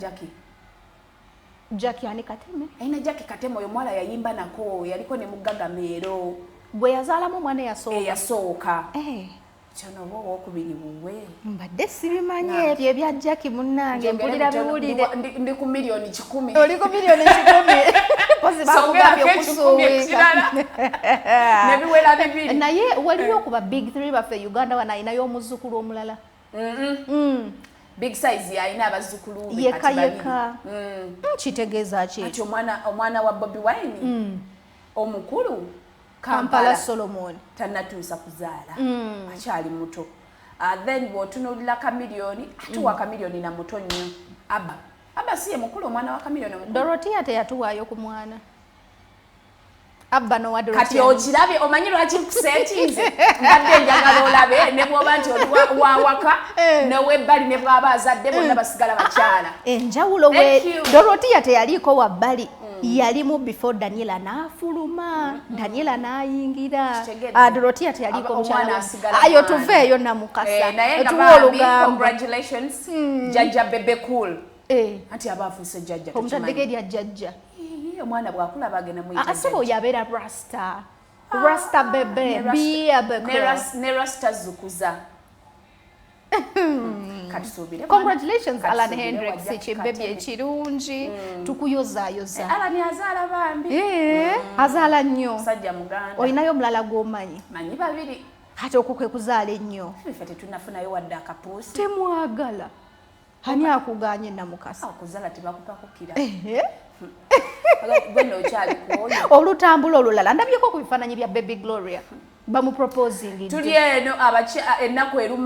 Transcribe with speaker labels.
Speaker 1: Jackie.
Speaker 2: Jackie ani? Kateme?
Speaker 1: Alina Jackie Kateme, oyo omuwala yayimba nako, yaliko ne Mugagamero.
Speaker 2: Gwe yazaalamu omwana eyasooka?
Speaker 1: Eyasooka.
Speaker 2: Eh.
Speaker 1: Kyono oba owokubiri wuwe.
Speaker 2: Mbadde sibimanyi ebyo ebya Jackie, munnange. Mpulira biwulire.
Speaker 1: Ndi ku 1,000,000.
Speaker 2: Oli ku 1,000,000, pozi bakugambye
Speaker 1: Songerako 100
Speaker 2: okusuubika.
Speaker 1: Ekirala nebiwera 2.
Speaker 2: Naye waliyo okuba big three baffe Uganda wano, ayinayo omuzzukulu omulala?
Speaker 1: Big Size alina abazzukulu be.
Speaker 2: Yeka.
Speaker 1: Kati babiri.
Speaker 2: Yeka. Kitegeeza ki?
Speaker 1: Kati omwana wa Bobi Wine omukulu
Speaker 2: Kampala.
Speaker 1: Kampala.
Speaker 2: Solomon.
Speaker 1: Tannatuusa kuzaala, akyali muto. Then bw'otunuulira Kamiliyoni, ate wa Kamiliyoni na muto nnyo. Aba si ye mukulu, omwana wa Kamiliyoni omukulu.
Speaker 2: Dorotia teyatuwaayo ku mwana Abba nowa
Speaker 1: Kati
Speaker 2: Dorotia.
Speaker 1: Okirabye, omanyi lwaki nkuseetinze? Mbadde njagala olabe ne bw'oba nti oli wawaka newebbali, ne bw'aba azadde, bonna basigala bakyala.
Speaker 2: Enjawulo we
Speaker 1: Thank you.
Speaker 2: Dorotia teyaliiko wabbali, yalimu before Daniela n'afuluma, Daniela n'ayingira.
Speaker 1: Kitegedde.
Speaker 2: Ah, Dorotia teyaliiko
Speaker 1: Omwana
Speaker 2: mukyala.
Speaker 1: asigala
Speaker 2: Ayo
Speaker 1: mwana.
Speaker 2: tuveeyo, Namukasa.
Speaker 1: Eh, naye nga
Speaker 2: tuwe
Speaker 1: bambi,
Speaker 2: olugambo.
Speaker 1: Congratulations, Jjajja Bebe Cool.
Speaker 2: Eh,
Speaker 1: anti aba afuuse jjajja.
Speaker 2: Omutaddeko
Speaker 1: Tokimanyi.
Speaker 2: erya jjajja.
Speaker 1: Ii, omwana bw'akula bagenda muyita
Speaker 2: Asaba
Speaker 1: jjajja.
Speaker 2: oyo abeera rasta, rasta Bebe.
Speaker 1: Ne
Speaker 2: Bebe.
Speaker 1: Ne rasta zukuza. Katusuubire.
Speaker 2: Congratulations, Alan
Speaker 1: Katusuubire
Speaker 2: Hendrix.
Speaker 1: wa Jackie
Speaker 2: Kibebi
Speaker 1: Kateme.
Speaker 2: ekirungi, tukuyozaayoza.
Speaker 1: Alan azaala bambi.
Speaker 2: Eh, azaala nnyo.
Speaker 1: Musajja muganda.
Speaker 2: Olinayo omulala gw'omanyi?
Speaker 1: Manyi babiri.
Speaker 2: Ate okwo kwe kuzaala ennyo.
Speaker 1: Ffe tetunafunayo wadde akapuusi.
Speaker 2: Temwagala? Ani akuganye, Namukasa?
Speaker 1: Okuzaala tebakupakukira.
Speaker 2: Ehe.
Speaker 1: Gwe nookyali kwoyo.
Speaker 2: Olutambula olulala, ndabyeko ku bifaananyi bya Baby Gloria, bamuproposing.
Speaker 1: Tuli eno ennaku eruma.